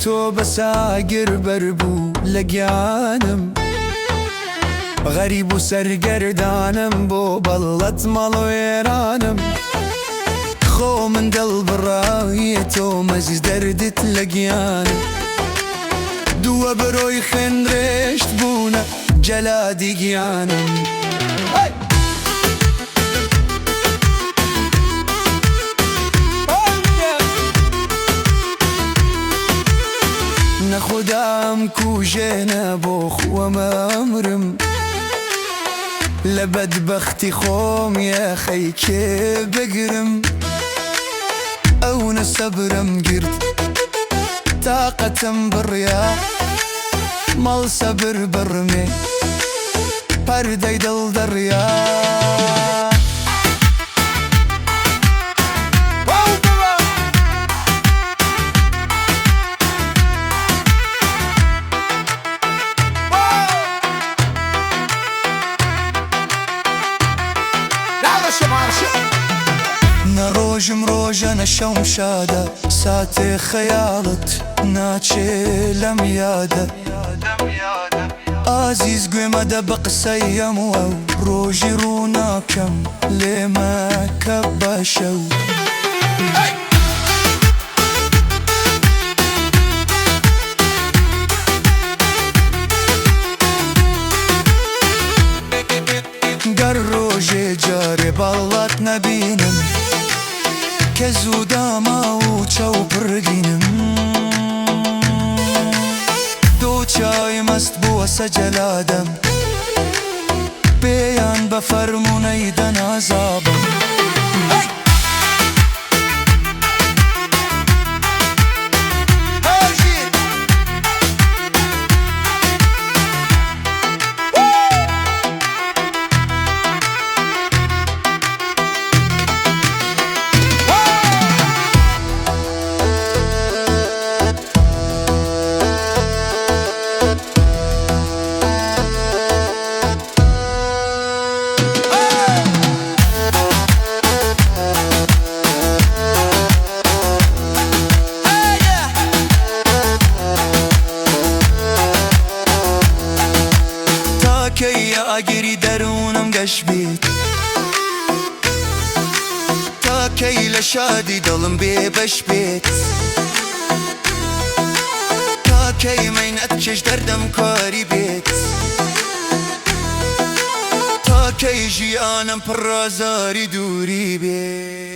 تۆ بە ساگر بەربوو لە گیانم، غەریب و سەرگەردانم بۆ بەڵەت ماڵ وێرانم. خۆ من دڵ بڕاویە تۆ مەزیز دەردت لە گیانم. دووە بەرۆی خوێن ڕێشت بوونە جەلادی گیانم. نەخودام کوژێنە بۆ خۆمە ئەمرم، لە بەدبەختی خۆم یەخەی کێ بگرم. ئەو نە سەبرم گرت تاقەتم بڕیا، ماڵ سەبر بڕمێ پەردەی دڵ دەڕیا. نە ڕۆژم ڕۆژە نە شەوم شادە، ساتێ خەیاڵت ناچێ لەم یادە. ئازیز گوێمەدە بە قسەیەمەوە و ڕۆژی ڕووناکەم لێمەکە بە شەو. گەر ڕۆژێ جارێ باڵات نەبینم، کە زوو داما و چاو پڕگینم. دوو چای مەست بووە سەجەلادەم، پێیان بە فەرموونەی دەنازابم. تاکەی ئاگری دەروونم گەش بیت، تاکەی لە شادی دڵم بێبەش بێت، تاکەی مەینەت چێژ دەردەم کاری بێت، تاکەی ژیانم پڕ ئازاری دووری بێت.